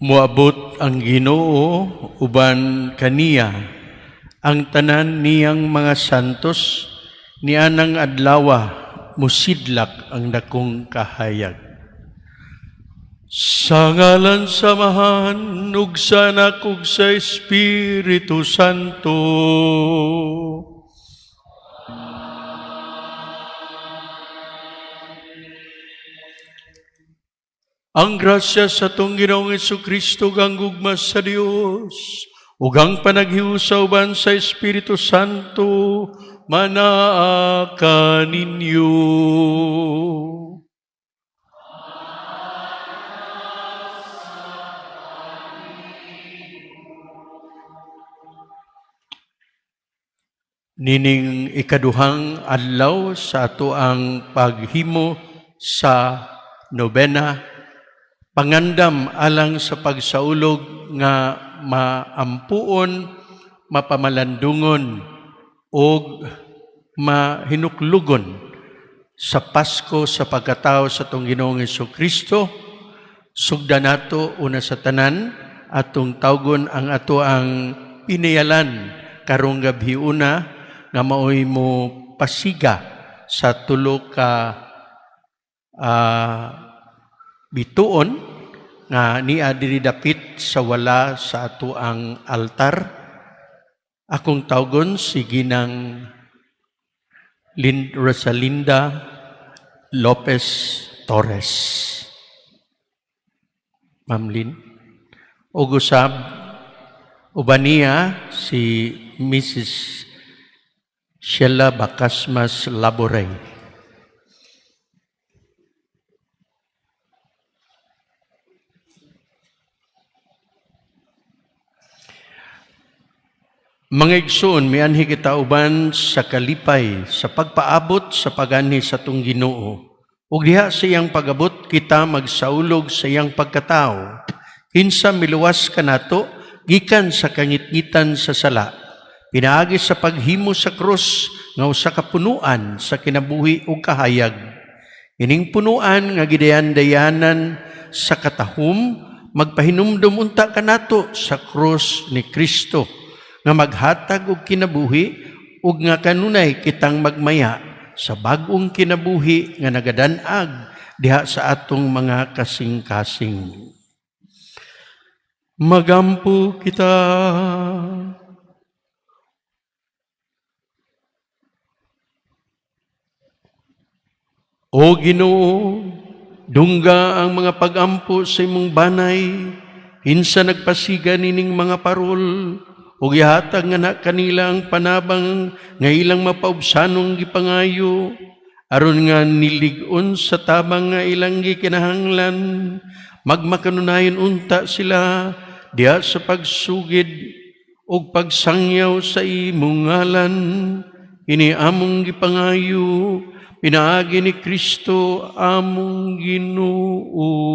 Moabot ang Ginoo uban kaniya ang tanan niyang mga santos. Nianang adlawa musidlak ang dakong kahayag. Sa ngalan sa Amahan ug sa Anak ug sa Espiritu Santo. Ang grasya sa atong Ginoong Kristo, ang gugma sa Dios, ug ang panaghiusa uban sa Espiritu Santo manaa kaninyo. Nining ikaduhang adlaw sa ato ang paghimo sa nobena, pangandam alang sa pagsaulog nga maampuon, mapamalandungon ug mahinuklugon sa Pasko sa pagkatao sa atong Ginoong Kristo, sugda nato una sa tanan atong tawgon ang ato ang pinayalan karong gabi una nga maoy mo pasiga sa tulo ka bituon nga nia diri dapit sa wala sa ato ang altar. Akong tawgon si Ginang Rosalinda Lopez Torres. Ma'am Lynn. Ug usab uban niya si Mrs. Sheila Bacasmas Laboray. Mga igsoon, mianhi kita uban sa kalipay sa pagpaabot sa paganhi sa atong Ginoo. Ug diha sa iyang pagabot kita magsaulog sa iyang pagkatao. Kinsa miluwas kanato gikan sa kangitngitan sa sala. Pinaagi sa paghimo sa krus nga usa ka punuan sa kinabuhi ug kahayag. Ining punuan nga gidayan-dayanan sa katahum magpahinumdum unta kanato sa krus ni Kristo nga maghatag og kinabuhi ug nga kanunay kitang magmaya sa bag-ong kinabuhi nga nagadan-ag diha sa atong mga kasing-kasing. Magampo kita. O Ginoo, dungga ang mga pagampo sa imong banay, kinsa nagpasiga nining mga parol, ug ihatag nga na kanila ang panabang nga ilang mapaubsanong gipangayo, aron nga nilig-on sa tabang nga ilang gikinahanglan, magmakanunayon unta sila diha sa pagsugid ug pagsangyaw sa imong ngalan. Kini among gipangayo pinaagi ni Kristo among Ginoo.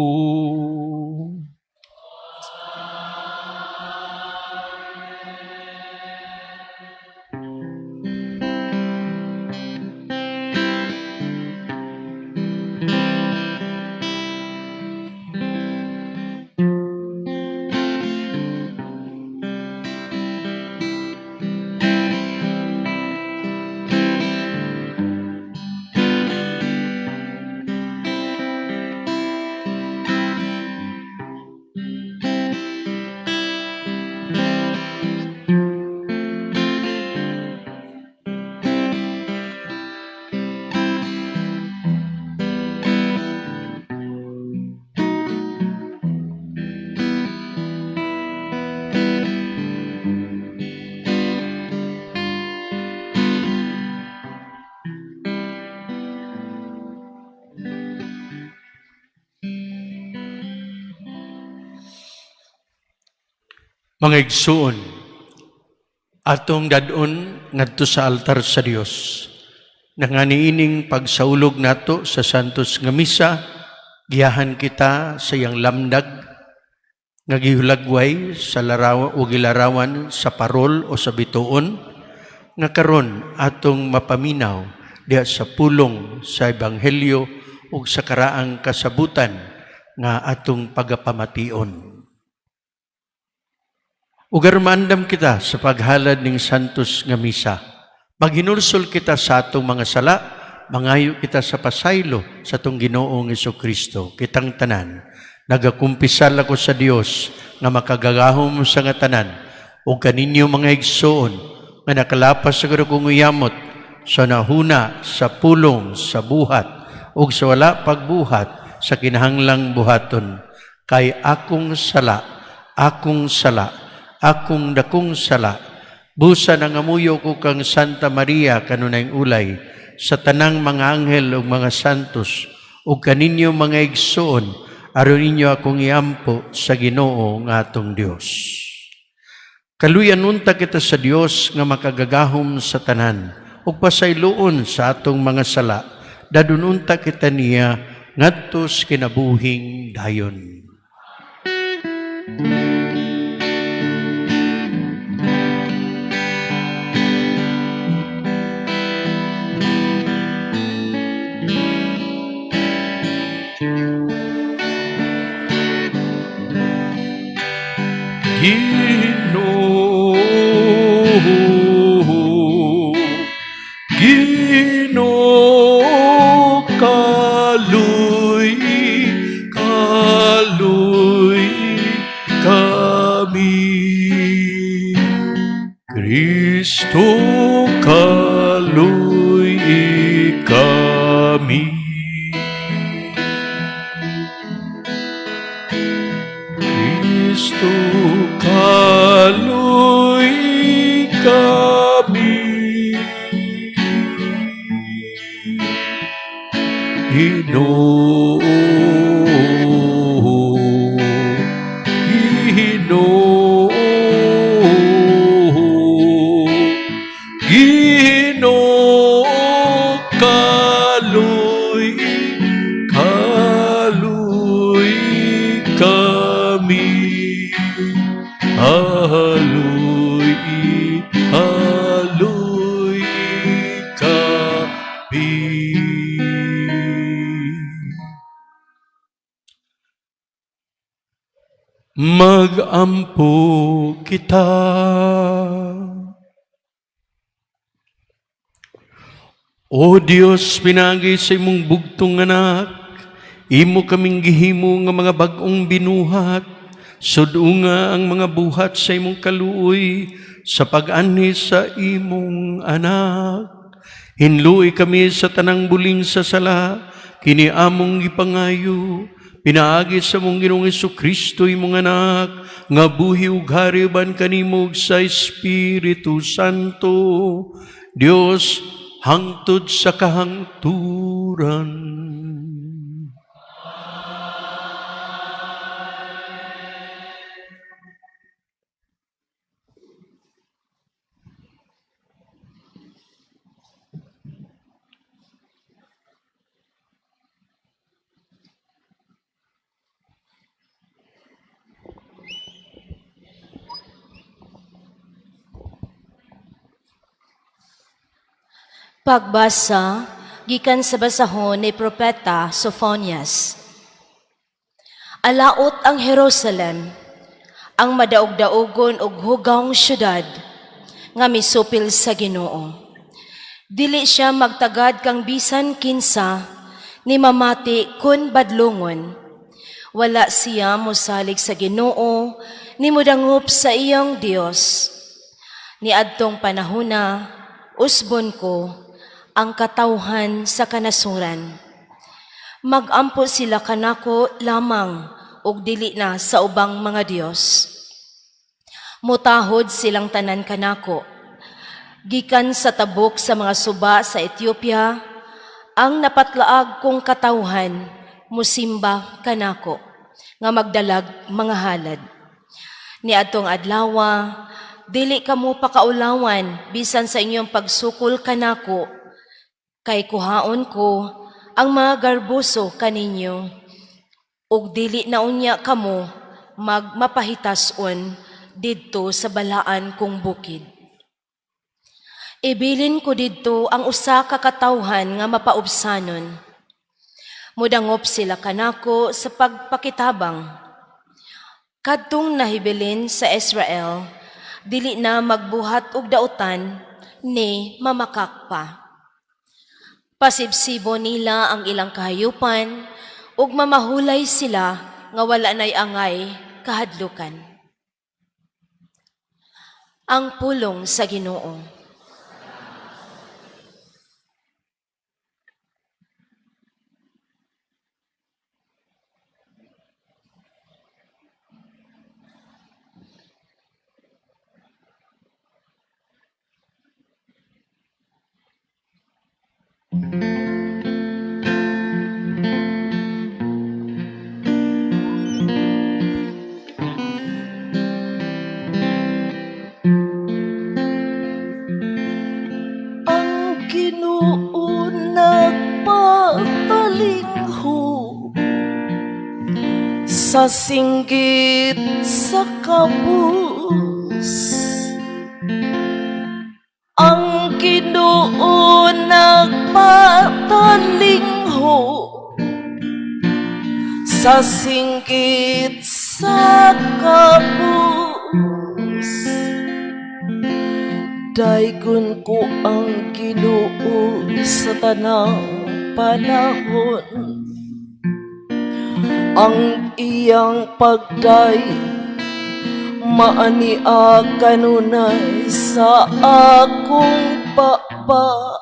Mga igsuon, atong dad-on ngadto sa altar sa Dios. Nga niining pagsaulog nato sa Santos nga Misa, giyahan kita sa iyang lamdag nga gihulagway sa larawan o gilarawan sa parol o sa bituon nga karon atong mapaminaw diha sa pulong sa ebanghelyo ug sa karaang kasabutan nga atong pagapamation. Ug maandam kita sa paghalad ning Santos nga Misa. Maghinulsol kita sa atong mga sala, mangayo kita sa pasaylo sa atong Ginoong Kristo. Kitang tanan, nagakumpisal ako sa Dios nga makagagahom sa nga tanan, ug kaninyo, mga igsoon, nga nakalapas sa kong uyamot sa nahuna, sa pulong, sa buhat, ug sa wala pagbuhat sa kinahanglang buhaton. Kay akong sala, akong sala, akong dakong sala. Busa nangamuyo ko kang Santa Maria kanunayng ulay, sa tanang mga anghel ug mga santos, ug kaninyo, mga igsoon, aron ninyo akong iampo sa Ginoo nga atong Dios. Kaluyan unta kita sa Dios nga makagagahom sa tanan ug pasayloon sa atong mga sala. Dadon unta kita niya ngadto sa kinabuhing dayon. Ginoo, Ginoo, kaluy-i, kaluy-i kami. Kristo, kaluy-i kami. Kristo, kaluy-i kami. Ginoo, Ginoo, Ginoo, kaluy-i, kaluy-i kami. Kaluy-i, kaluy-i kami. Magampo kita. O Dios, pinaagi sa imong bugtong anak, imo kaming gihimo nga mga bag-ong binuhat. Sud-unga ang mga buhat sa imong kaluoy sa pag-anhi sa imong anak. Hinlui kami sa tanang buling sa sala, kini among gipangayo, pinaagi sa among Ginoong Kristo, imong anak, nga buhi ug hari uban kanimo ug sa Espiritu Santo, Dios hangtod sa kahangturan. Pagbasa gikan sa basahon ni Propeta Sofonias. Alaot ang Jerusalem, ang madaog-daogon ug hugawng syudad nga misupil sa Ginoo. Dili siya magtagad kang bisan kinsa ni mamati kun badlongon. Wala siya mosalig sa Ginoo ni modangop sa iyang Dios. Niadtong panahona, usbon ko ang katawhan sa kanasuran. Magampo sila kanako lamang ug dili na sa ubang mga dios. Mutahod silang tanan kanako. Gikan sa tabok sa mga suba sa Ethiopia, ang napatlaag kong katawhan musimba kanako nga magdalag mga halad. Niadtong adlawa, dili kamo pakaulawan bisan sa inyong pagsukol kanako, kay kuhaon ko ang mga garboso kaninyo, ug dili na unya kamo magmapahitason didto sa balaan kong bukid. Ibilin ko didto ang usa ka katawhan nga mapaubsanon. Mudangop sila kanako sa pagpakitabang. Kadtong nahibilin sa Israel. Dili na magbuhat og dautan ni mamakak pa. Pasibsibo nila ang ilang kahayupan ug mamahulay sila nga wala nay angay kahadlukan. Ang pulong sa Ginoo. Ang Ginoo nagpatalingho sa singgit sa kabus. Ang Ginoo nagpatalingho sa singgit sa kabus. Daygon ko ang Ginoo sa tanang panahon. Ang iyang pagdayeg maania kanunay sa akong baba.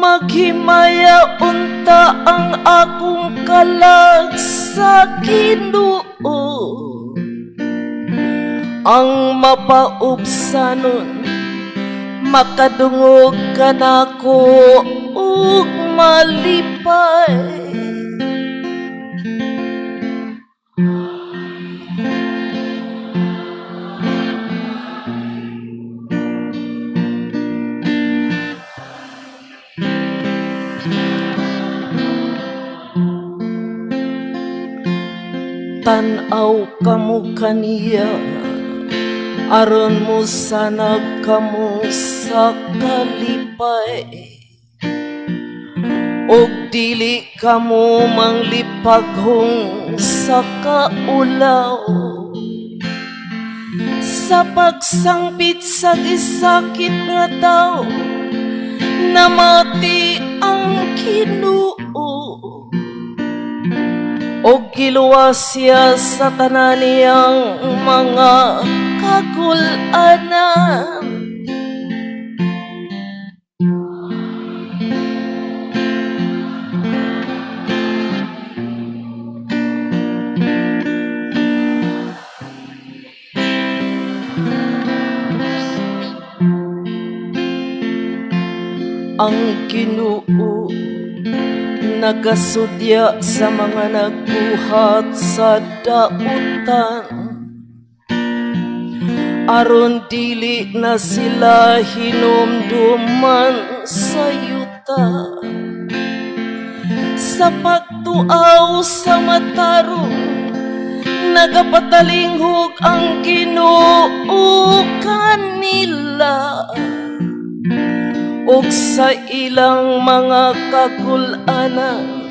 Maghimaya unta ang akong kalag sa Ginoo. Ang mapaubsanon makadungog kanako ug malipay. Tan-aw kamo kaniya aron mosanag kamo sa kalipay ug dili kamo manglipaghong sa kaulaw sa pagsangpit sa gisakit nga tawo. Namati ang Ginoo ug giluwas siya sa tanan niyang mga kagul-anan. Ang Ginoo nagasudya sa mga nagbuhat sa dautan aron dili na sila hinumduman sa yuta. Sa pagtuaw sa matarong, nagapatalinghog ang Ginoo kanila ug sa ilang mga kagul-anan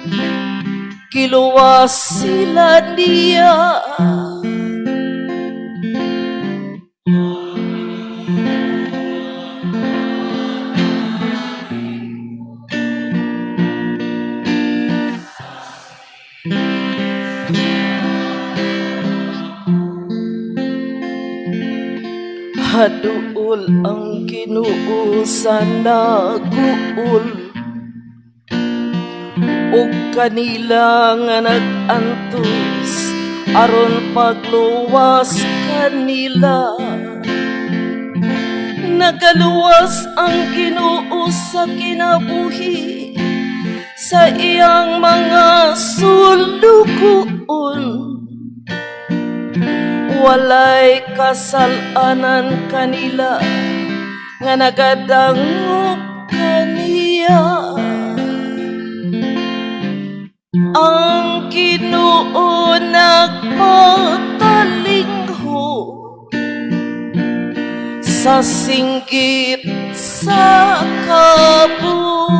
giluwas sila niya. Haduol ang Ginoo sa naguol ug kanila nga nag-antos aron pagluwas kanila. Nagaluwas ang Ginoo sa kinabuhi sa iyang mga sulugoon. Walay kasalanan kanila nga nagadangop kaniya. Ang Ginoo nagpatalingho sa singgit sa kabus.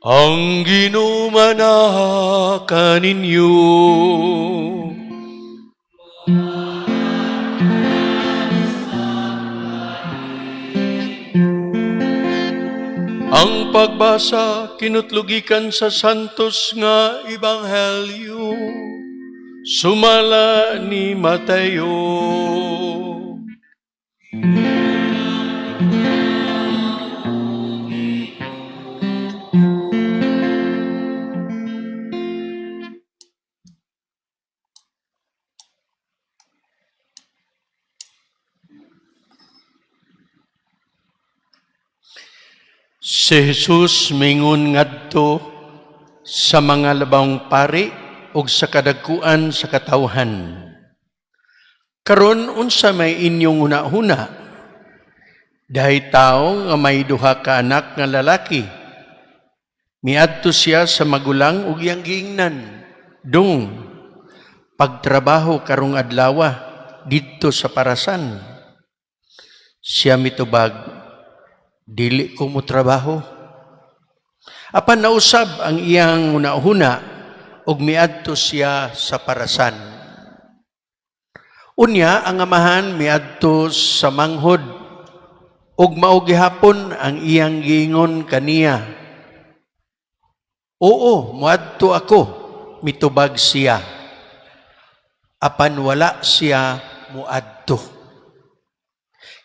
Ang Ginoo manaa kaninyo. Ang pagbasa kinutlo gikan sa Santos nga Ebanghelyo sumala ni Mateo. Si Jesus mingon ngadto sa mga labawng pari ug sa kadagkuan sa katawhan. "Karon unsa may inyong hunahuna? Dahay tawo nga may duha ka anak nga lalaki. Miadto siya sa magulang ug iyang giingnan, 'Dong, pagtrabaho karong adlawa didto sa parasan.' Siya mitubag, 'Dili ko mo trabaho.' Apan nausab ang iyang hunahuna ug miadto siya sa parasan. Unya ang amahan miadto sa manghod ug mao gihapon ang iyang giingon kaniya. 'Oo, moadto ako,' mitubag siya. Apan wala siya muadto.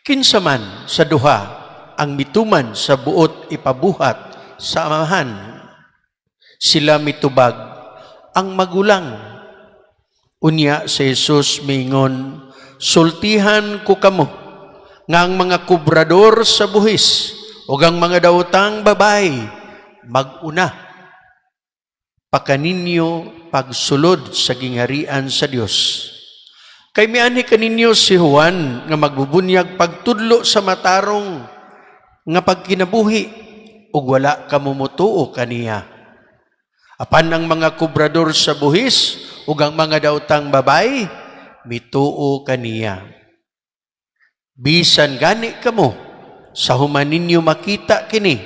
Kinsa man sa duha ang mituman sa buot ipabuhat sa amahan?" Sila mitubag, "Ang magulang." Unya si Jesus miingon, "Sultihan ko kamo nga ang mga kubrador sa buhis ug ang mga dawtang babayi mag-una pa kaninyo pagsulod sa gingharian sa Dios. Kay mianhi kaninyo si Juan nga magbubunyag pagtudlo sa matarong nga pagkinabuhi ug wala kamo motuo kaniya. Apan ang mga kubrador sa buhis ug ang mga dawtang babayi mituo kaniya. Bisan gani kamo sa human ninyo makita kini,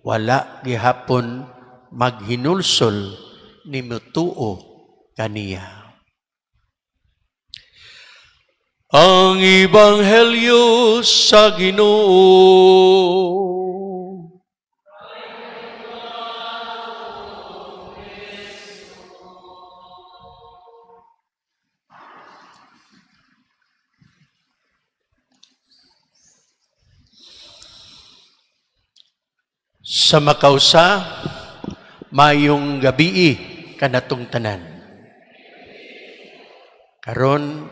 wala gihapon maghinulsol ni mutuo kaniya." Ang Ebanghelyo sa Ginoo. Sa makausa, mayong gabii kanatong tanan. Karon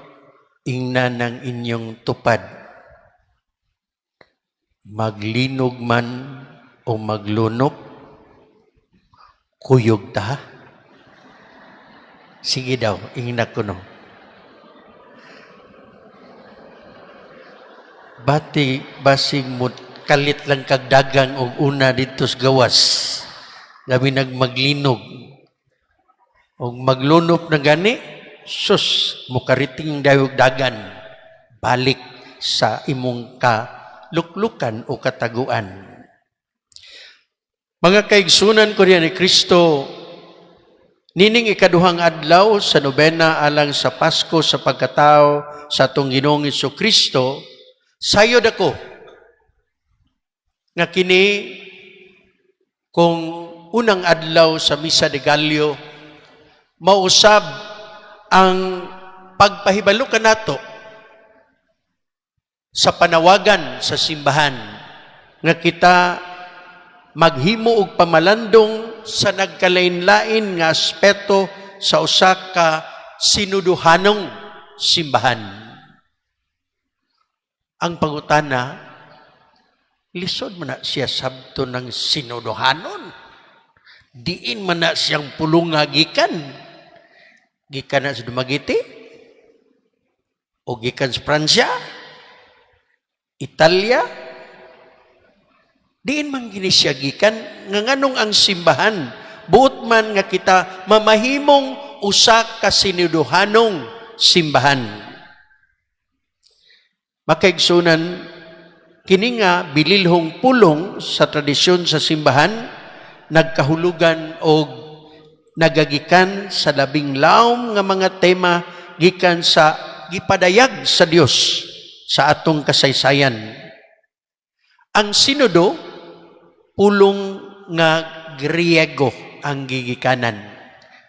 ingna ng inyong tupad. Maglinog man o maglunop, kuyog ta. Sige daw, ingna ko no. Bati, basig mo kalit lang kag dagang og una didto sa gawas. Labi nag maglinog. Og maglunop na gani, sus, mukariting dayog dagan. Balik sa imong kaluklukan o kataguan. Mga kaigsunan ko riyan ni Kristo, nining ikaduhang adlaw sa nobena alang sa Pasko sa pagkatao sa atong Ginoong Kristo, sayod ako nga kini kung unang adlaw sa Misa de Gallo. Mausab ang pagpahibalo kanato sa panawagan sa simbahan nga kita maghimo og pamalandong sa nagkalain-lain nga aspeto sa usa ka sinuduhanong simbahan. Ang pangutana, lisod man na siya sabto ng sinuduhanon. Diin man na siyang pulong nga gikan. Gikan na sa Dumaguete? O gikan sa Pransya? Italia? Diin man gini siya gikan nga nganong ang simbahan buot man nga kita mamahimong usa ka sinuduhanong simbahan. Makaigsunan, kini nga bililhong pulong sa tradisyon sa simbahan nagkahulugan og nagagikan sa labing lawom nga mga tema gikan sa gipadayag sa Dios sa atong kasaysayan. Ang sinodo, pulong nga Griego ang gigikanan.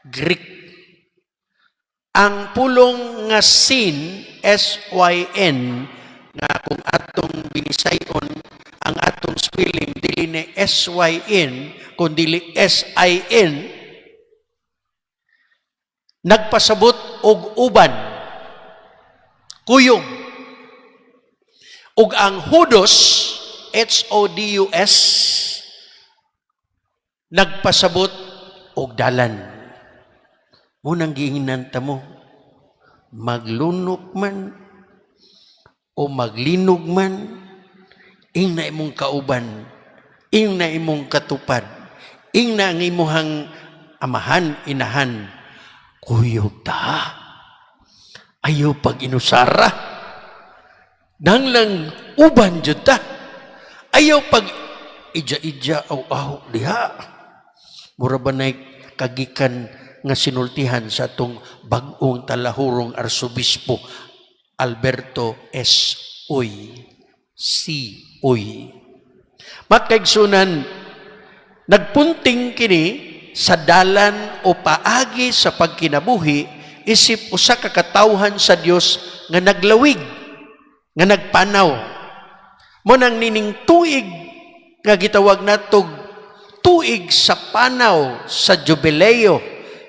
Greek. Ang pulong nga sin, S-Y-N, nga kung atong binisayon, ang atong spelling, dili ni S-Y-N, kundi S-I-N, nagpasabot og uban, kuyog. Ug ang hodos, H-O-D-U-S, nagpasabot og dalan. Munang giingnan ta mo, maglunok man o maglinog man, ingna imong kauban, ingna imong katupad, ingna ang imuhang amahan, inahan, kuyog ta. Ayaw pag inusara. Nanglang uban jud ta. Ayaw pag ija-ija aw aw diha. Mura ba na'y kagikan nga sinultihan sa atong bag-ong talahurong Arsobispo Alberto S. Uy. C. Uy. Matkaigsunan, nagpunting kini sa dalan o paagi sa pagkinabuhi isip usa ka katawhan sa Dios nga naglawig, nga nagpanaw. Mo nang nining tuig nga gitawag natog tuig sa panaw, sa jubileo,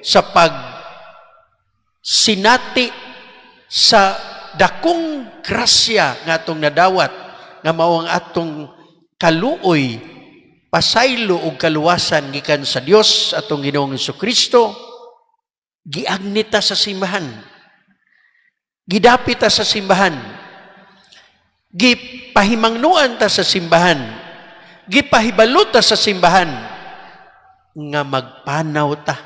sa pag sinati sa dakong grasya nga atong nadawat nga mao ang atong kaluoy, pasaylo ug kaluwasan gikan sa Dios atong Ginoong Kristo. Giagni ta sa simbahan, gidapit ta sa simbahan, gipahimangnuan ta sa simbahan, gipahibalo ta sa simbahan nga magpanaw ta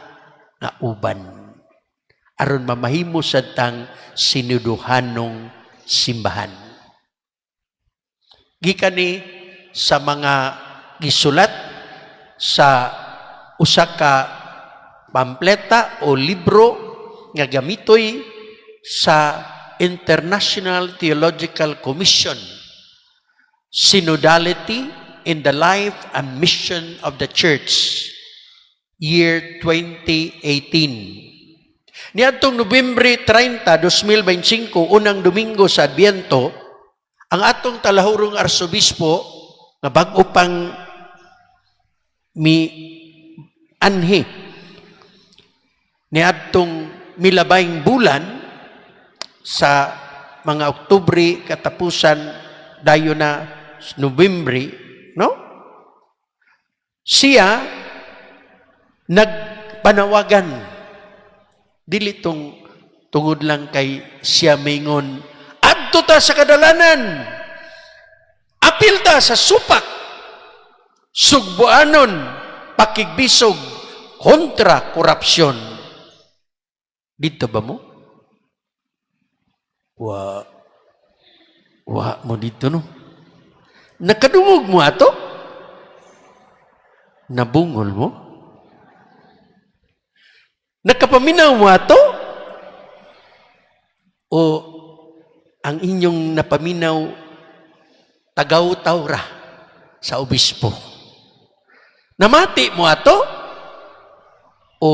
nga uban aron mamahimo sad tang sinuduhanong simbahan. Gikan ni sa mga gisulat sa usa ka pampleta o libro nga gamitoy sa International Theological Commission, Synodality in the Life and Mission of the Church, year 2018. Niadtong Nobyembre 30, 2025, unang Domingo sa Adbyento, ang atong talahurong arsobispo nga bag-o pang mi anhi niadtong milabayng bulan sa mga Oktubre katapusan, dayon na Nobyembre, no, siya nagpanawagan. Dili tong tungod lang kay siya mingon, "Adto ta sa kadalanan, apil ta sa supak, sugboanon pakigbisog kontra korupsyon." Dito ba mo? Wa wa mo dito, no? Nakadungog mo ato? Nabungol mo? Nakapaminaw mo ato? O ang inyong napaminaw tagaw-tawra sa obispo? Namati mo ato? O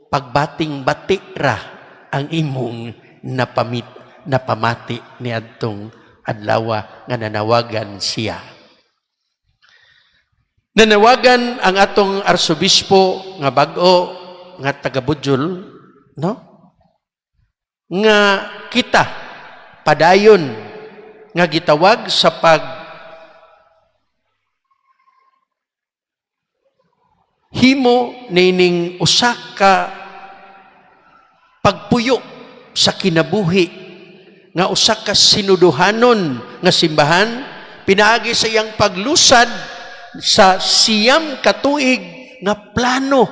pagbating-bati ra ang imong napamati niadtong adlaw nga nanawagan siya. Nanawagan ang atong arsobispo nga bag-o nga taga Bujol, no? Nga kita padayon nga gitawag sa pag himo nining usa ka pagpuyo sa kinabuhi nga usa ka sinuduhanon nga simbahan pinaagi sa iyang paglusad sa 9 ka tuig nga plano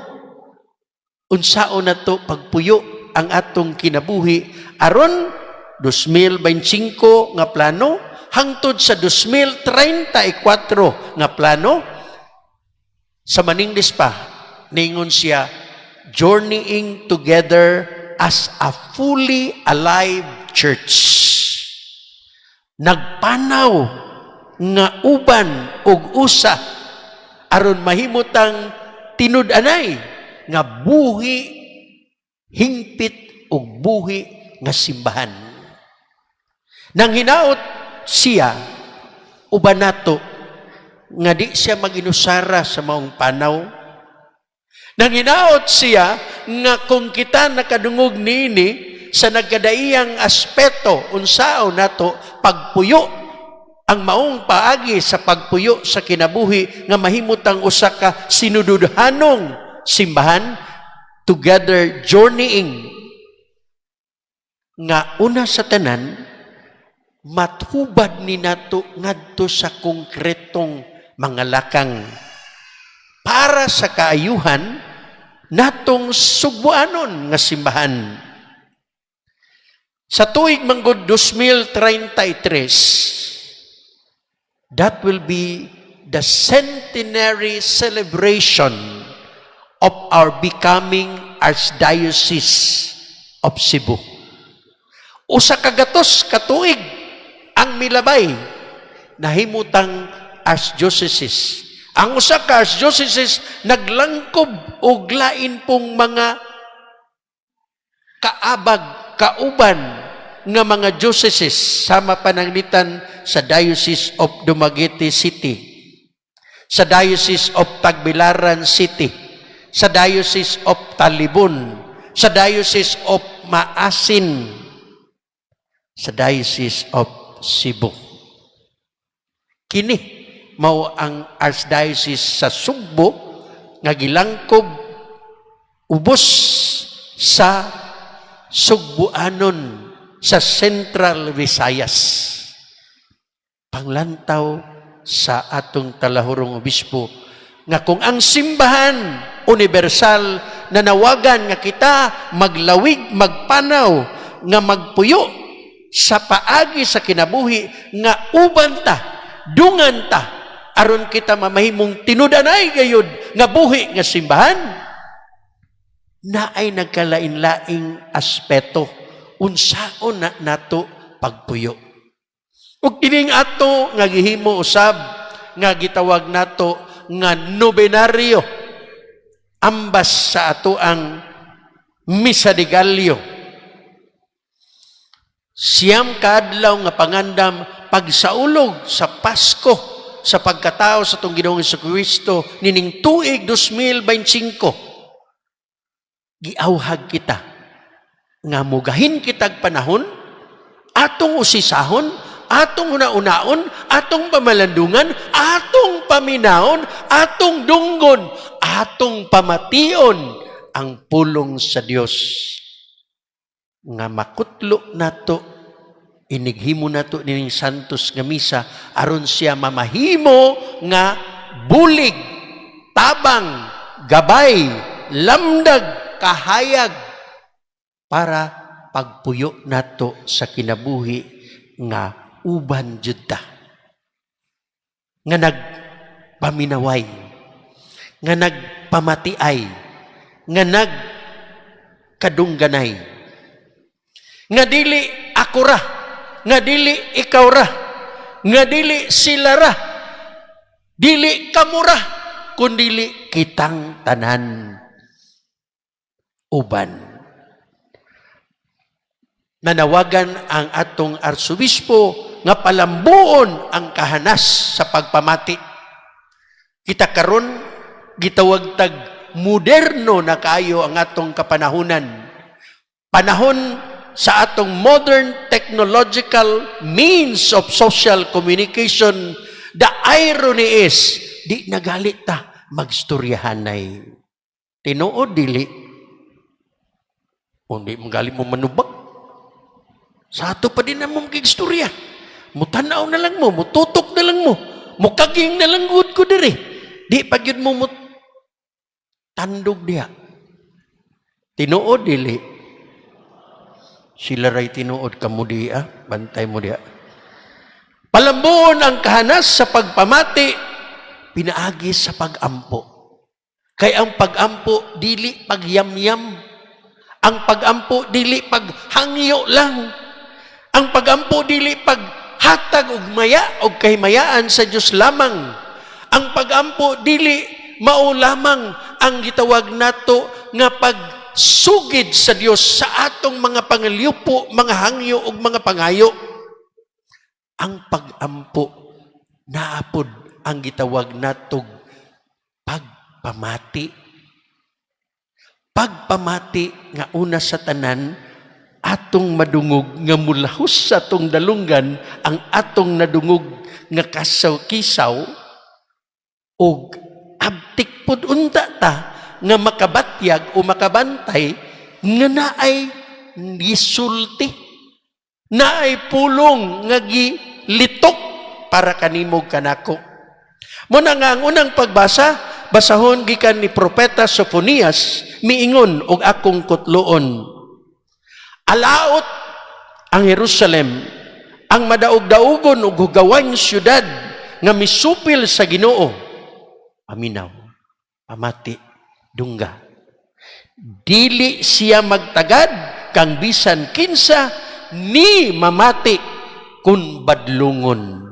unsaon nato pagpuyo ang atong kinabuhi aron 2025 nga plano hangtod sa 2034 nga plano. Sa Maninglis pa ningon siya, "Journeying together as a fully alive church." Nagpanaw nga uban og usa aron mahimutang tinud-anay nga buhi, hingpit og buhi nga simbahan. Nang hinaot siya uban nato nga di siya maginusara sa maong panaw. Nang hinaot siya nga kung kita nakadungog niini sa nagkadaiyang aspeto unsaon nato pagpuyo ang maong paagi sa pagpuyo sa kinabuhi nga mahimutang usa ka sinududhanong simbahan, together journeying, nga una sa tanan mathubad ni nato ngadto sa konkretong mga lakang para sa kaayuhan natong sugbuanon nga simbahan. Sa tuig manggod 2033, that will be the centenary celebration of our becoming Archdiocese of Cebu. 100 ka tuig ang milabay nahimutang archdiocese. Ang usa ka archdiocese naglangkob og lain pong mga kaabag, kauban nga mga dioceses, sama pananglitan sa Diocese of Dumaguete City, sa Diocese of Tagbilaran City, sa Diocese of Talibon, sa Diocese of Maasin, sa Diocese of Cebu. Kini mao ang Archdiocese sa Sugbo nga gilangkob ubos sa Sugbuanon sa Central Visayas. Panglantaw sa atong talahurong obispo nga kung ang simbahan universal nanawagan nga kita maglawig, magpanaw nga magpuyo sa paagi sa kinabuhi nga uban ta, dungan ta, aron kita mamahimong tinud-anay gayud nga buhi nga simbahan, naay nagkalain-laing aspeto unsaon na nato pagpuyo. Ug kining ato nga gihimo usab nga gitawag nato nga nobenaryo ambas sa ato ang Misa de Gallo, 9 kaadlaw nga pangandam pagsaulog sa Pasko sa pagkatao sa atong Ginoong Kristo nining tuig 2025, giawhag kita nga mugahin kitag panahon, atong usisahon, atong una-unaon, atong pamalandungan, atong paminawon, atong dunggon, atong pamation ang pulong sa Dios nga makutlo nato inighimo nato nining santos nga misa aron siya mamahimo nga bulig, tabang, gabay, lamdag, kahayag para pagpuyo nato sa kinabuhi nga uban jud ta, nga nagpaminaway, nga nagpamatiay, nga nagkadungganay, nga dili ako ra, nga dili ikaw ra, nga dili sila ra, dili kamo ra, kundili kitang tanan. Uban. Nanawagan ang atong arsobispo nga palambuon ang kahanas sa pagpamati. Kita karon gitawag tag moderno na kaayo ang atong kapanahunan. Panahon sa atong modern technological means of social communication, the irony is, di nagali ta magstoryahanay. Tinuod dili? O di magali mo manubag. Sa ato pa din na mo magigstorya. Mutanaw na lang mo, mututok na lang mo, mukaging na lang gud ko diri. Di pa gyud mo mo tandog diha. Tinuod dili? Sila ray tinuod, kamo di ah, bantay mo diha. Palambuon ang kahanas sa pagpamati pinaagi sa pagampo. Kay ang pagampo dili pagyamyam. Ang pagampo dili paghangyo lang. Ang pagampo dili paghatag og maya og kahimayaan sa Dios lamang. Ang pagampo dili mao lamang ang gitawag nato nga pagsugid sa Dios sa atong mga pangalyupo, mga hangyo ug mga pangayo. Ang pagampo naapod ang gitawag natog pagpamati. Pagpamati nga una sa tanan atong madungog nga mulahos sa atong dalunggan ang atong nadungog nga kasaw kisaw og abtik pod unta ta nga makabatyag o makabantay nga naay gisulti, naay pulong nga gilitok para kanimo, kanako. Muna nga ang unang pagbasa, basahon gikan ni Propeta Sofonias, miingon og akong kutloon. Alaot ang Jerusalem, ang madaog-daugon ug hugawan syudad nga misupil sa Ginoo. Paminaw, pamati, dungga. Dili siya magtagad kang bisan kinsa ni mamati kun badlungon.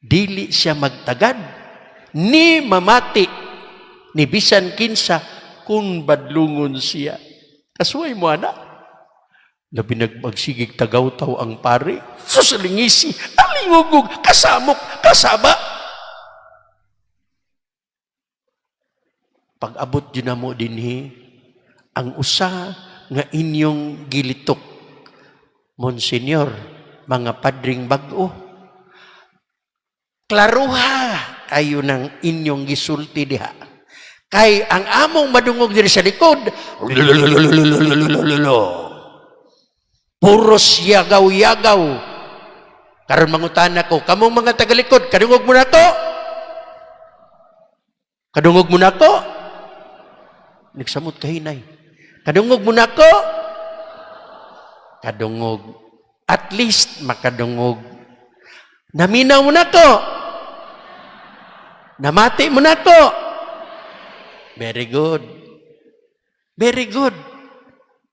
Dili siya magtagad ni mamati ni bisan kinsa kung badlungon siya. Kasuway mo, ana. Labi nagmagsigig tagaw-taw ang pare. Susalingisi, alingugog, kasamok, kasaba. Pag-abot yun na mo dinhi, ang usa nga inyong gilitok, Monsignor, mga padring bag-o, klaruha kayo ng inyong gisulti diha. Kay ang among madungog diri sa likod, puros yagaw-yagaw. Karon mangutana ko, kamong mga tagalikod, kadungog mo na ko? Kadungog mo na ko? Nagsamot kahinay. Kadungog mo na ko? Kadungog. At least makadungog. Naminaw mo na ko? Namati mo na ko? Very good. Very good.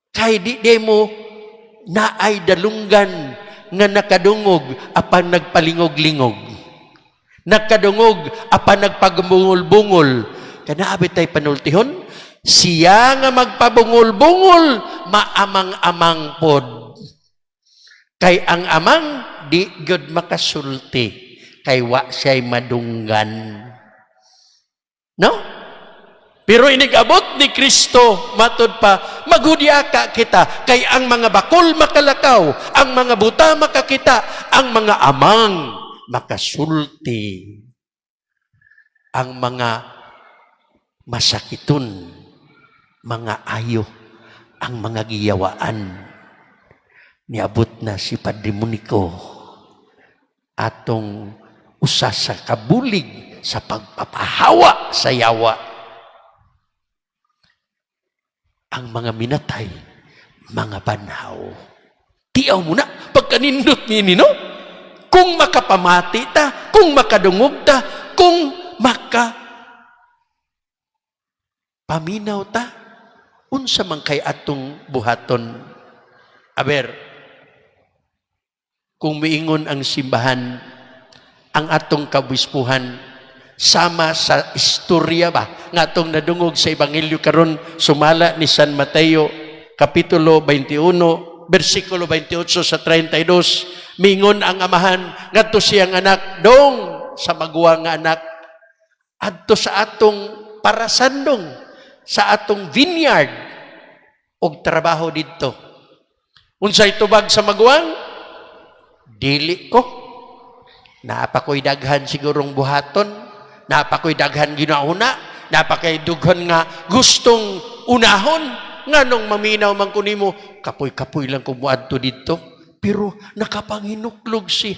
Kay di di mo naay dalunggan nga nakadungog apan nagpalingog-lingog. Nakadungog apan nagpagbungol-bungol. Kana abi tay panultihon? Siya nga magpabungol-bungol, maamang-amang pod. Kay ang amang di gyud makasulti kay wa siya'y madunggan. No? Pero inigabot ni Kristo, matod pa, maghudyaka kita, kay ang mga bakol makalakaw, ang mga buta makakita, ang mga amang makasulti, ang mga masakiton, mga ayo, ang mga giyawaan. Niabot na si Padre Monico, atong usa sa kabulig sa pagpapahawa sa yawa. Ang mga minatay, mga banhaw. Tiaw mo na, pagkanindot ni no? Kung makapamati ta, kung makadungog ta, kung maka paminaw ta, unsa man kay atong buhaton? Aber, kung miingon ang simbahan, ang atong kabispuhan, Sama sa istorya ba nga atong nadungog sa Ebanghelyo karon sumala ni San Mateo kapitulo 21 bersikulo 28 sa 32. Mingon ang amahan ngadto siyang anak, "Dong," sa maguwang nga anak, "adto sa atong parasandong, sa atong vineyard og trabaho didto." Unsay tubag sa maguwang? "Dili ko. Naa pa ko'y daghan sigurong buhaton, naa pa ko'y daghan ginauna, naa pa kay dughan nga gustong unahon. Nganong maminaw man ko nimo? Kapoy-kapoy lang ko muadto didto." Pero nakapanghinuklog siya.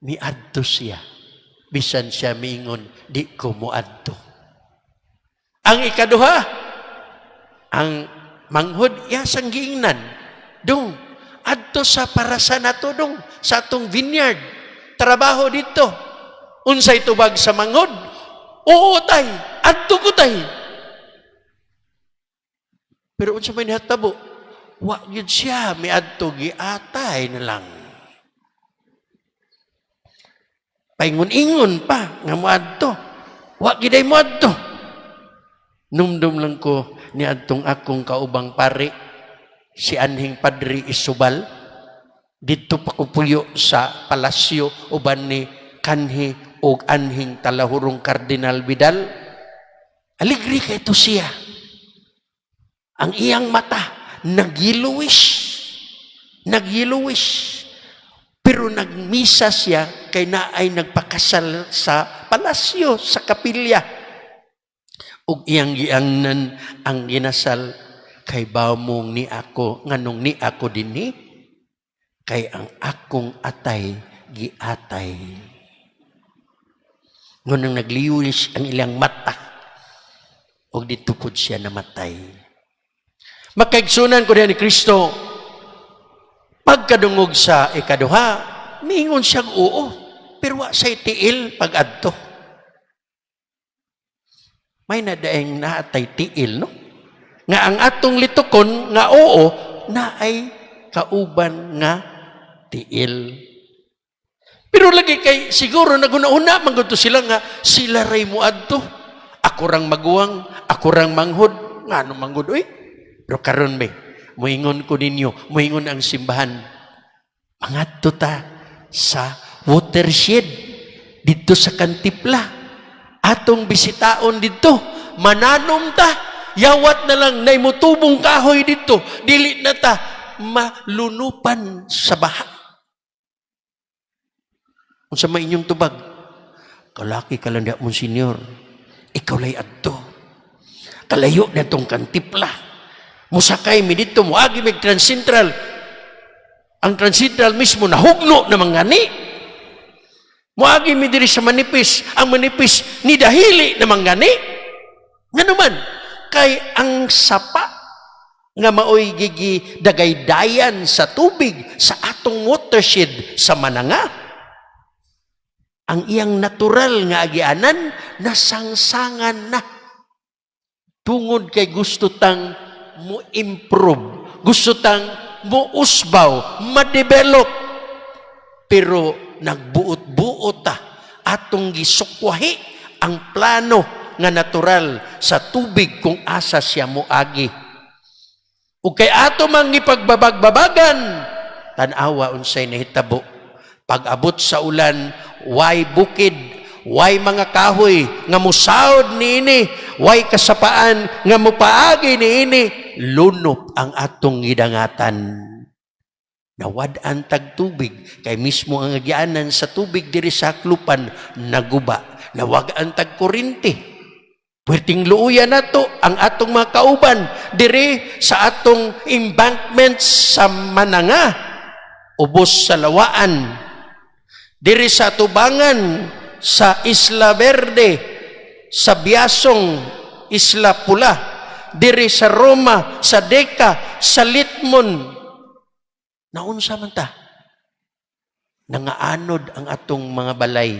Miadto siya. Bisan siya miingon, "Di ko muadto." Ang ikaduha, ang manghod, iya sang giingnan, "Dong, adto sa parasa nato dong, sa atong vineyard. Trabaho didto." Unsay tubag sa manghod? "Oo tay, adto ko tay." Pero unsa may nahatabo? Wa gyud siya miadto, giatay na lang. Paingon-ingon pa nga moadto. Wa gyud ay moadto. Numdum lang ko ni adtong akong kaubang pari, si anhing Padre Isubal, didto pa ko puyo sa palasyo uban ni kanhi og anhing talahurong Cardinal Vidal. Aligri kay to siya. Ang iyang mata nagyelowish. Nagyelowish. Pero nagmisa siya kay naay nagpakasal sa palasyo, sa kapilya. Ug iyang giangnan ang ginasal, "Kay bamong ni ako, nganong ni ako dinhi, kay ang akong atay giatay." Ngunang nagliwis ang ilang mata, ug didto pod siya namatay. Makaigsunan ko diha ni Kristo, pagkadungog sa ikaduha, miingon siyang oo, pero wa say tiil pag-adto. May nadaeng naatay tiil, no? Nga ang atong litukon nga oo, naay kauban nga tiil. Pero lagi kay siguro naguna-una man gud to sila nga sila ray moadto. "Ako rang maguwang, ako rang manghod, ngano man gud oy." Pero karon be, moingon ko ninyo, moingon ang simbahan. Mangadto ta sa watershed didto sa Kantipla. Atong bisitaon didto, mananom ta. Yawat na lang nay mutubong kahoy didto, dili na ta malunupan sa baha. Unsa may inyong tubag? "Kalaki ka lang diha, Monsignor. Ikaw lay adto. Kalayo na tong Kantipla. Musakay mi didto, muagi mig Transcentral. Ang Transcentral mismo nahugno na mga ni. Muagi mi diri sa Manipis, ang Manipis ni dahili na mga ni." Ngano man, kay ang sapa nga maoy gigi dagaydayan sa tubig sa atong watershed sa Mananga, ang iyang natural nga agianan nasangsangan na tungod kay gusto tang mo improve, gusto tang mo usbaw, ma-develop, pero nagbuot-buot ta, atong gisukwahi ang plano nga natural sa tubig kung asa siya moagi. Ug kay ato mang gipagbabag-babagan, tan-awa unsay nahitabo. Pag-abot sa ulan, way bukid, way mga kahoy nga musaod niini, way kasapaan nga mupaagi niini, lunop ang atong gidangatan. Nawad-an tag tubig kay mismo ang agianan sa tubig diri sa Aklupan naguba. Nawag-an tag kuryente. Pwedeng luuyan nato ang atong mga kauban diri sa atong embankments sa Mananga, ubos sa lawaan. Diri sa tubangan sa Isla Verde, sa Biasong, Isla Pula, diri sa Roma, sa Deca, sa Litmon. Naunsa man ta? Nangaanod ang atong mga balay.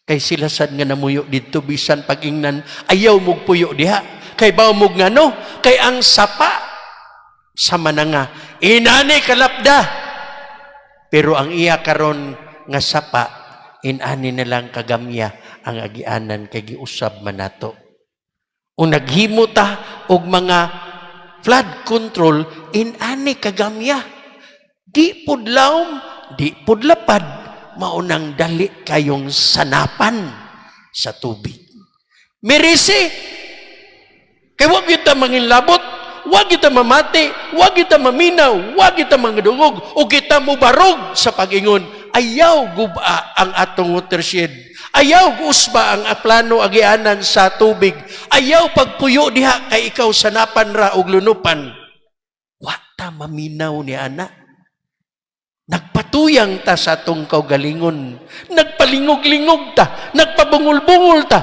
Kay sila sad nga namuyo didto, bisan pag-ingnan, ayaw mog puyo diha. Kay baw mog ngano? Kay ang sapa sa Mananga inani kalapda. Pero ang iya karon nga sapa Inani na lang kagamya ang agianan kay giusab man nato. O naghimo ta og mga flood control, inani kagamya. Di pud lawom, di pud lapad, maunang dali kayong sanapan sa tubig. Mirisi, kay wag kita manginlabot, wag kita mamati, wag kita maminaw, wag kita mangadungog, o kita mubarog sa pag-ingon, ayaw guba ang atong watershed. Ayaw usba ang plano agianan sa tubig. Ayaw pagpuyo diha kay ikaw sanapan ra og lunupan. Wa ta maminaw ni ana. Nagpatuyang ta sa atong kaugalingon. Nagpalingog-lingog ta, nagpabungol-bungol ta.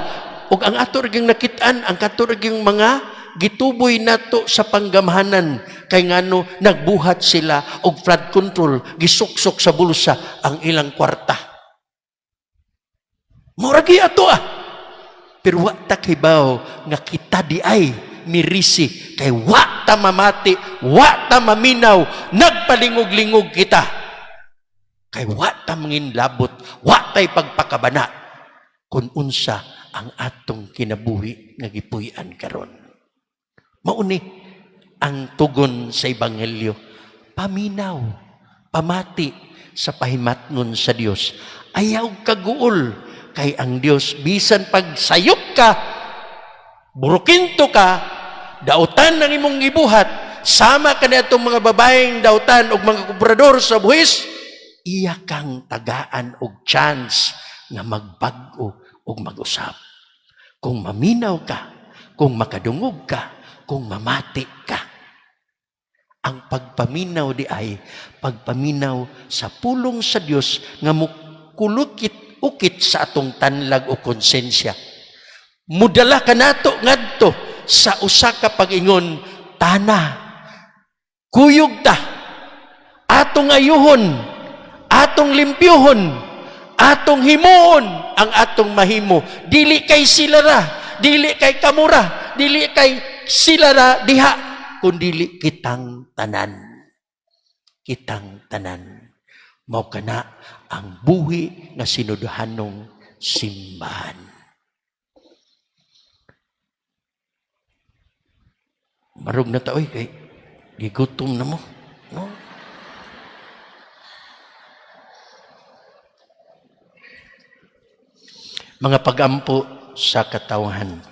Ug ang ato ra gyung nakit-an, ang kato ra gyung mga gituboy nato sa panggamhanan kay ngano nagbuhat sila og flood control, gisuksok sa bulsa ang ilang kwarta. Mao ra ato ah. Pero wa ta kibaw nga kita di ay mirisi kay wa ta mamati, wa ta maminaw, nagpalingog-lingog kita. Kay wa ta manginlabot, wa tay pagpakabana kung unsa ang atong kinabuhi nga gipuy-an karon. Mauni ang tugon sa ebanghelyo. Paminaw, pamati sa pahimatngon sa Dios. Ayaw kaguol kay ang Dios bisan pag sayop ka, burukinto ka, dautan ang imong gibuhat, sama ka atong mga babaeng dautan og mga kubrador sa buhis, iya kang tagaan og chance nga magbag-o og mag-usab. Kung maminaw ka, kung makadungog ka, kung mamati ka. Ang pagpaminaw di ay pagpaminaw sa pulong sa Dios nga mukulukit ukit sa atong tanlag o konsensya. Mudala kanato ngadto sa usa ka pag-ingon, tana, kuyog ta, atong ayuhon, atong limpyuhon, atong himuon ang atong mahimo. Dili kay sila ra, dili kay kamura, dili kay sila ra diha, kundili kitang tanan. Kitang tanan. Mao kana ang buhi nga sinodhanong simbahan. Marug na ta oy kay gigutom na mo. No? Mga pagampo sa katawhan.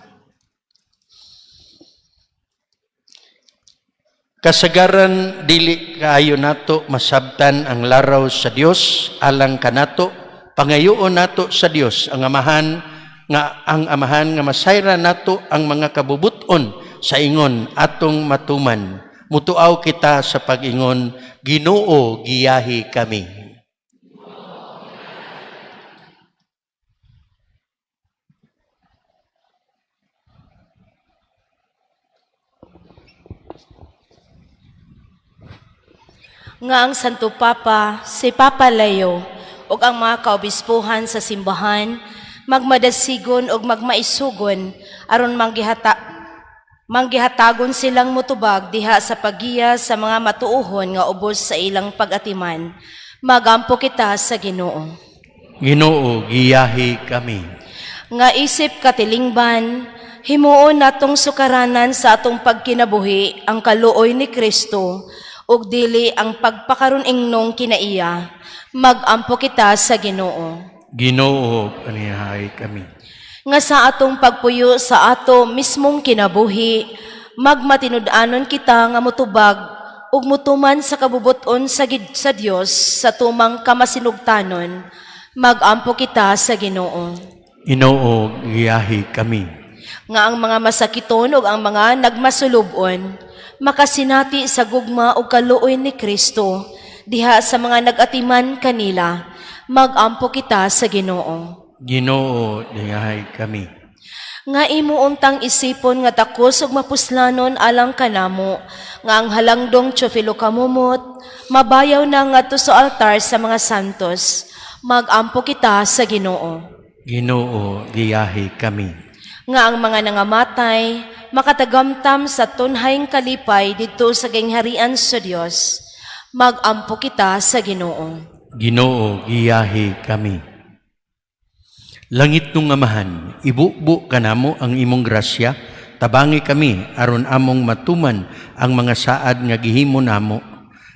Kasagaran dili kaayo nato masabtan ang laraw sa Dios alang kanato, pangayoon nato sa Dios ang amahan nga masayra nato ang mga kabubuton sa ingon atong matuman. Mutuaw kita sa pag-ingon, Ginoo, giyahi kami. Nga ang Santo Papa, si Papa Leo, ug ang mga kaobispuhan sa simbahan, magmadasigon ug magmaisugon aron manggihatagon silang mutubag diha sa paggiya sa mga matuohon nga ubos sa ilang pag-atiman. Magampo kita sa Ginoo. Ginoo, giyahi kami. Nga isip katilingban, himuon natong sukaranan sa atong pagkinabuhi ang kaluoy ni Kristo ug dili ang pagpakaron-ingnong kinaiya. Magampo kita sa Ginoo. Ginoo, panihay kami. Nga sa atong pagpuyo sa ato mismong kinabuhi, magmatinud-anon kita nga motubag ug motuman sa kabubuton sa Dios sa tumang kamasinugtanon. Magampo kita sa Ginoo. Ginoo, giyahi kami. Nga ang mga masakiton ug ang mga nagmasulubon makasinati sa gugma ug kaluoy ni Kristo diha sa mga nag-atiman kanila. Magampo kita sa Ginoo. Ginoo, giyahi kami. Nga imo untang isipon nga takos ug mapuslanon alang kanamo, nga ang halangdong Teofilo Camomot mabayaw na ngadto sa altar sa mga santos. Magampo kita sa Ginoo. Ginoo, giyahi kami. Nga ang mga nangamatay makatagamtam sa tunhayng kalipay didto sa gingharian sa Dios. Magampo kita sa Ginoo. Ginoo, giyahi kami. Langitnong Amahan, ibubo kanamo ang imong grasya, tabangi kami aron among matuman ang mga saad nga gihimo namo.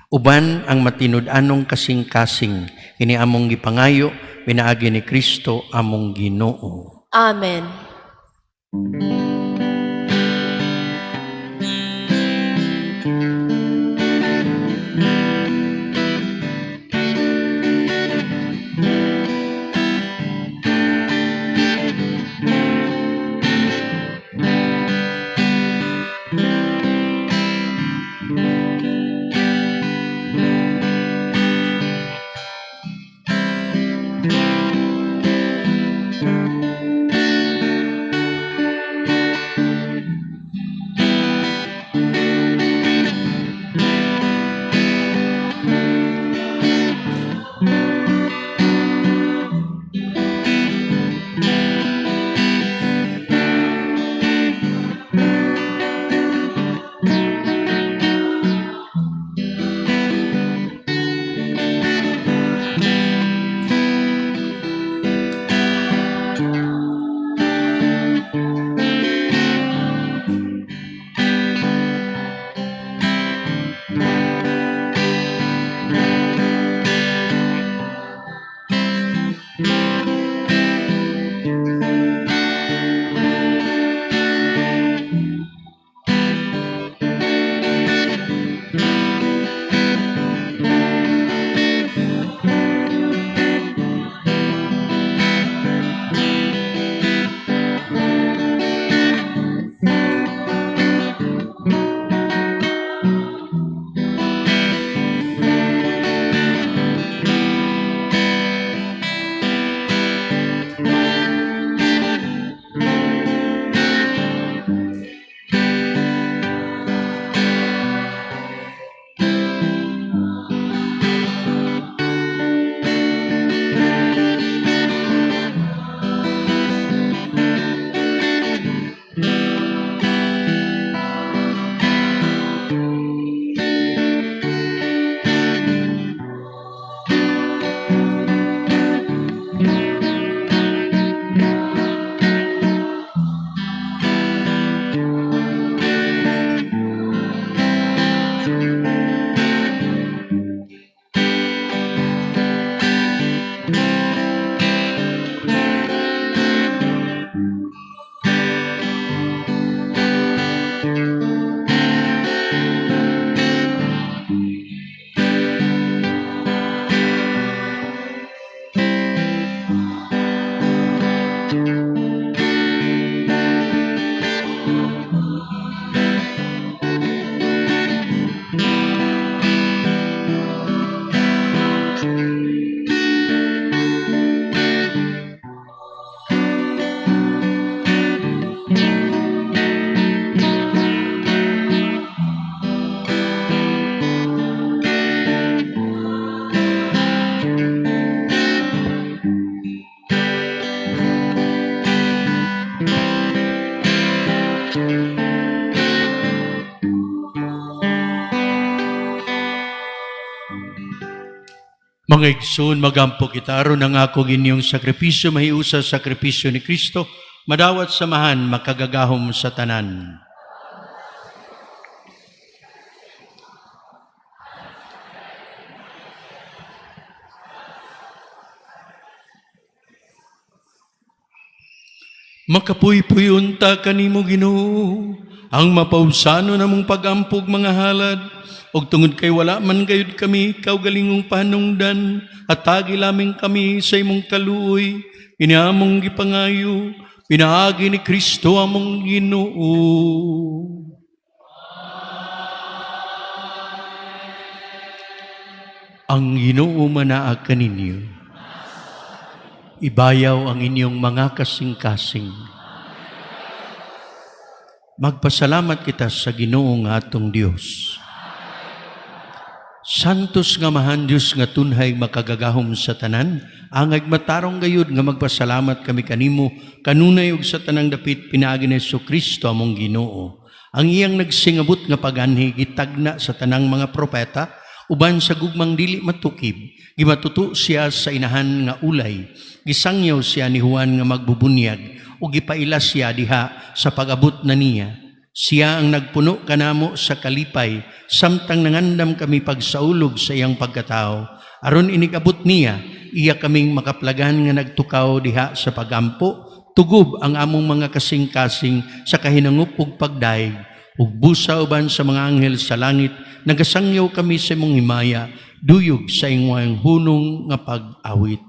Uban ang matinud-anong kasing-kasing, kini among gipangayo, pinaagi ni Kristo among Ginoo. Amen. Mga igsoon, magampo kita aron ang akong inyong sakripisyo mahiusa sa sakripisyo ni Kristo, madawat samahan makagagahom sa tanan. Makapuypuy unta kanimo, Ginoo, ang mapaubsano namong pag-ampog mga halad ug tungod kay wala man gayud kami kaugalingong panungdan, hatagi lamang kami sa imong kaluoy. Kini among gipangayo pinaagi ni Kristo among Ginoo. Ang Ginoo manaa kaninyo. Ibayaw ang inyong mga kasing-kasing. Magpasalamat kita sa Ginoo nga atong Dios. Santos nga Amahan, Dios nga tunhay makagagahom sa tanan, angay matarong gayud nga magpasalamat kami kanimo kanunay ug sa tanang dapit pinaagi ni Kristo among Ginoo. Ang iyang nagsingabot nga paganhi gitagna sa tanang mga propeta. Uban sa gugmang dili matukib, gimatuto siya sa inahan nga ulay. Gisangyaw siya ni Juan nga magbubunyag ug gipaila siya diha sa pag-abot na niya. Siya ang nagpuno kanamo sa kalipay samtang nangandam kami pagsaulog sa iyang pagkatao. Aron inig-abot niya, iya kaming makaplagan nga nagtukaw diha sa pagampo, tugob ang among mga kasing-kasing sa kahinangop ug pagdayeg. Ug busa uban sa mga anghel sa langit, nagasangyaw kami sa imong himaya, duyog sa imong hunong nga pag-awit.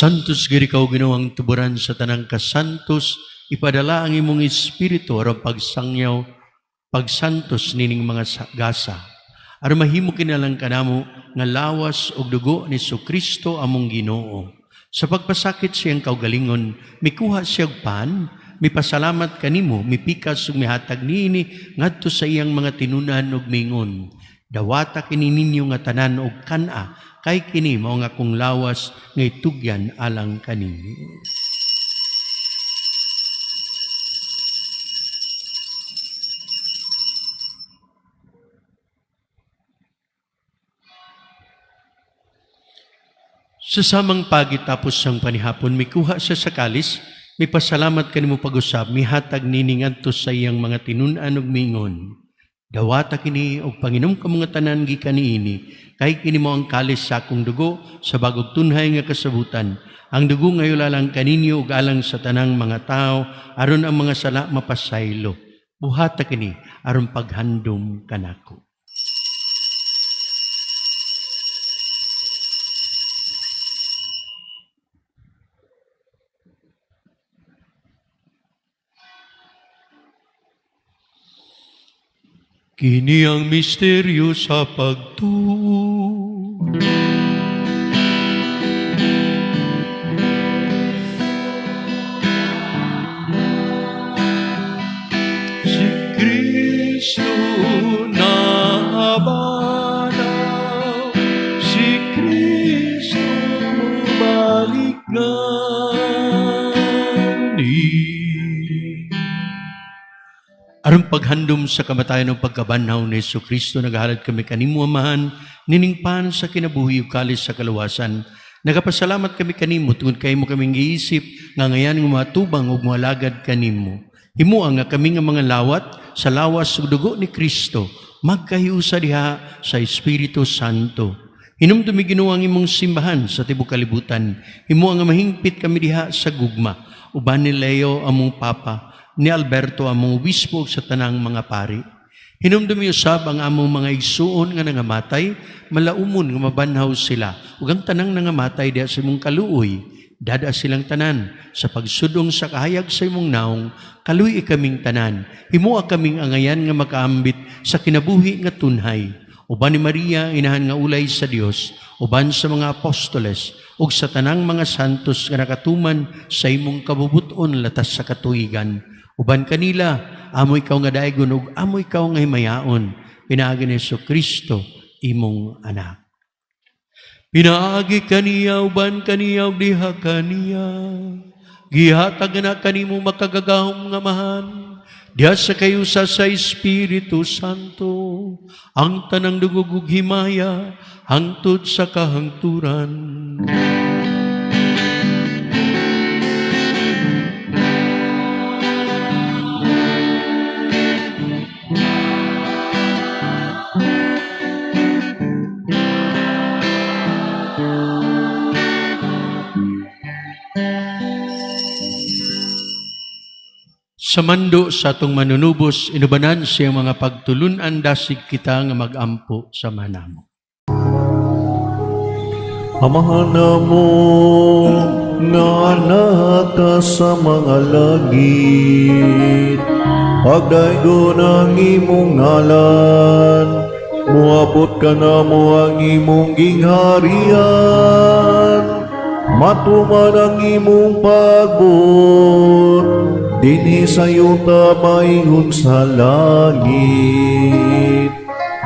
Santos gid ikaw, Ginoo, ang tuburan sa tanang kasantos, ipadala ang imong espiritu aron pagsangyaw, pagsantos nining mga gasa. Aron mahimo kinalang kanamo nga lawas ug dugo ni Kristo among Ginoo. Sa pagpasakit siyang kaugalingon, mikuha siya og pan, mipasalamat kanimo, mipikas ug mihatag niini ngadto sa iyang mga tinunan ug mingon: "Dawata kini ninyo nga tanan og kan-a, kay kini mao ang akong lawas nga itugyan alang kaninyo." Sa samang pagi tapos sang panihapon, mikuha siya sa kalis, mipasalamat kanimo pag-usab, mihatag nini ngadto sa iyang mga tinun-an ug mingon: "Dawata kini og panginom kamo nga tanan gikan niini, kay kini mao ang kalis sa akong dugo sa bag-ong tunhay nga kasabutan. Ang dugo nga alang kaninyo ug alang sa tanang mga tao aron ang mga sala mapasaylo. Buhata kini aron paghandom kanako." Kini ang misteryo sa pagtuo. Si Kristo nabanhaw, si Kristo mobalik gani. Aron paghandom sa kamatayon ug pagkabanhaw ni Hesus Kristo, nagahalad kami kanimo, Amahan, nining pan sa kinabuhi ug kalis sa kaluwasan. Nagapasalamat kami kanimo tungod kay imo kaming giisip nga angayan nga moatubang ug moalagad kanimo. Himoa nga kami nga mga lawat sa lawas ug dugo ni Kristo magkahiusa diha sa Espiritu Santo. Hinumdumi, Ginoo, ang imong simbahan sa tibuok kalibutan. Himoa nga mahingpit kami diha sa gugma. Uban ni Leo among Papa, ni Alberto among obispo ug sa tanang mga pari. Hinumdumi usab ang among mga igsuon nga nangamatay, malaumon nga mabanhaw sila ug ang tanang nangamatay diha sa imong kaluoy. Dad-a silang tanan sa pagsudong sa kahayag sa imong naong, kaluy-i kaming tanan. Himoa kaming angayan nga makaambit sa kinabuhi nga tunhay. Uban ni Maria, inahan nga ulay sa Dios, uban sa mga apostoles, ug sa tanang mga santos nga nakatuman sa imong kabubuton latas sa katuigan. Uban kanila, amo ikaw nga daigon ug amo ikaw nga himayaon, pinaagi ni Kristo imong anak. Pinaagi kaniya, uban kaniya, ug diha kaniya, gihatag na kanimo makagagahom nga Amahan, diha sa kayusa sa Espiritu Santo, ang tanang dungog ug himaya, hangtod sa kahangturan. Sa mando sa atong manunubos, inubanan siyang mga pagtulunan, dasig kita nga magampo sa manamo. Amahan namo nga naa ka sa mga langit, pagdaygon ang imong ngalan, muabot kanamo ang imong gingharian, matuman ang imong pagbuot, dinhi sa yuta maingon sa langit.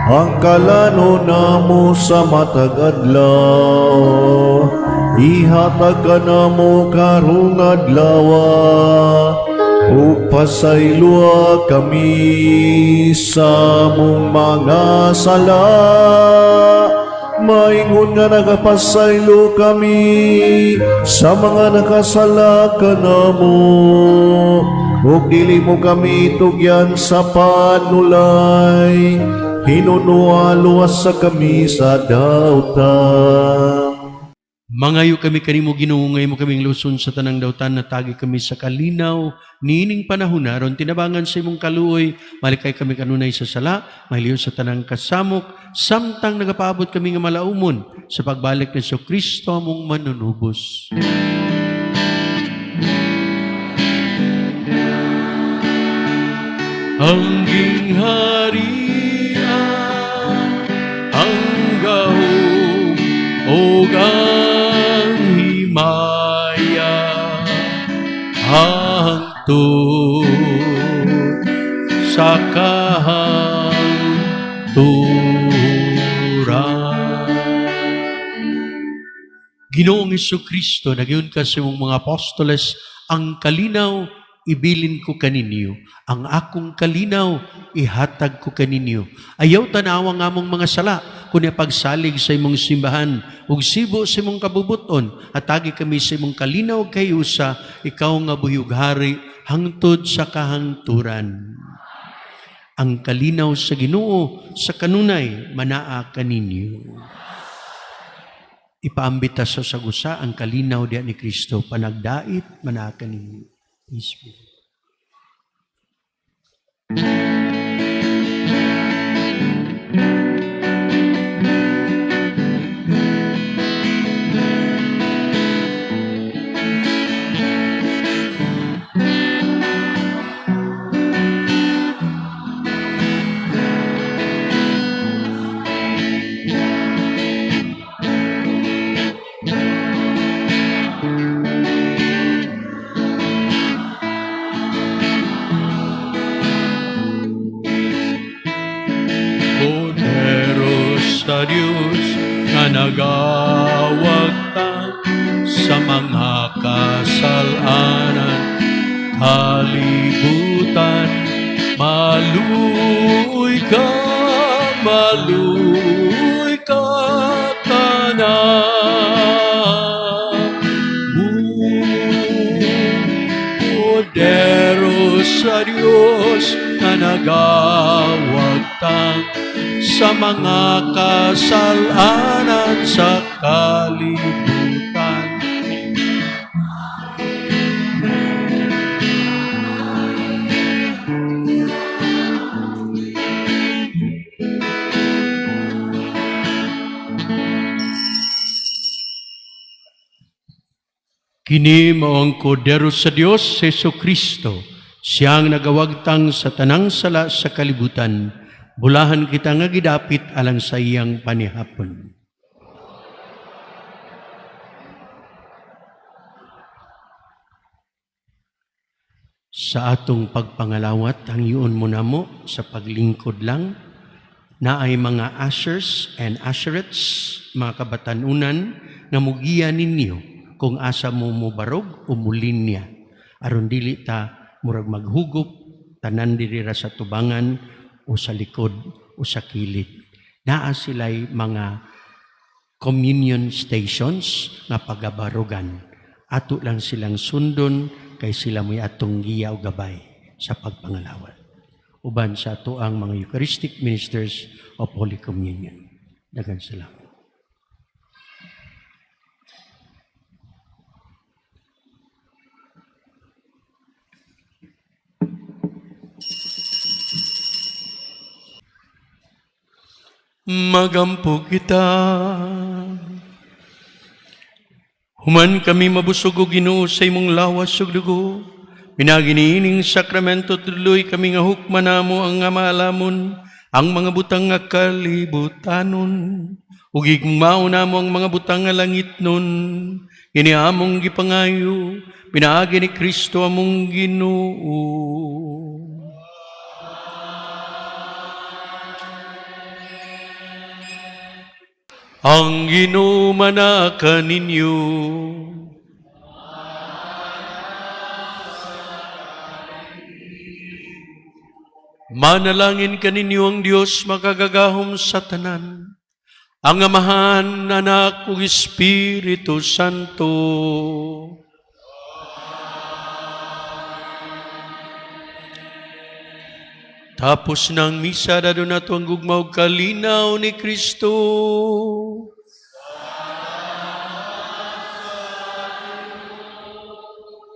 Ang kalano namo sa matag adlaw, ihatag kanamo karong adlaw, ug pasayloa kami sa among mga sala, maingon nga nagapasaylo kami sa mga nakasala kanamo, ug dili mo kami tugyan sa panulay, hinunoa luwasa kami sa dautan. Mangayo kami kanimo, Ginoo, nga imo kaming luwason sa tanang dautan, hatagi kami sa kalinaw niining panahon aron tinabangan sa imong kaluoy malikay kami kanunay sa sala, mahiliyo sa tanang kasamok, samtang nagapaabot kami nga malaumon sa pagbalik ni Kristo among manunubos. Ang gingharian, ang gahom, ug ang himaya, hangtod sa kahangturan. Ginoong Kristo, nag-ingon ka sa imong mga apostoles, "Ang kalinaw ibilin ko kaninyo, ang akong kalinaw ihatag ko kaninyo. Ayaw tanawa ang among mga sala, kundi pagsalig sa imong simbahan, ug sibo sa imong kabubuton, hatagi kami sa imong kalinaw kayusa, ikaw nga buhi ug hari, hangtod sa kahangturan." Ang kalinaw sa Ginoo sa kanunay manaa kaninyo. Ipaambit ta sa usag-usa ang kalinaw diha ni Kristo. Panagdait manaa kaninyo. Peace be. Kordero sa Diyos nga nagawagtang sa mga kasalanan kalibutan, maluoy ka, maluoy ka kanamo. Kordero sa Diyos na nagawagtang sa mga kasalanan sa kalibutan. Kini mao ang Kordero sa Dios, Hesus Kristo, siyang nagawagtang sa tanang sala sa kalibutan. Bulahan kita nga gidapit alang sa iyang panihapon. Sa atong pagpangalawat, hangyoon mo namo sa paglingkod lang, naay mga ushers and usherettes, mga kabatanunan, nga mugiya ninyo kung asa mo mobarog o mulinya. Aron dili ta murag maghugop, tanan diri ra sa tubangan o sa likod o sa kilid. Naa sila'y mga communion stations nga pagabarugan. Ato lang silang sundon kay sila mo'y atong giya o gabay sa pagpangalawat. Uban sa ato ang mga Eucharistic ministers of Holy Communion. Daghang salamat. Magampo kita. Human kami mabusog, o Ginoo, sa imong lawas ug dugo. Pinaagi niining sakramento, tudloi kami nga hukman namo ang nga maalamon ang mga butang nga kalibutanon. Ug higugmaon namo ang mga butang nga langitnon. Kini among gipangayo pinaagi ni Kristo among Ginoo. Ang Ginoo manaa kaninyo. Manalangin kaninyo ang Dios makagagahom sa tanan, ang Amahan, Anak ug Espiritu Santo. Tapos ng misa, dadon nato ang gugma ug kalinaw ni Kristo.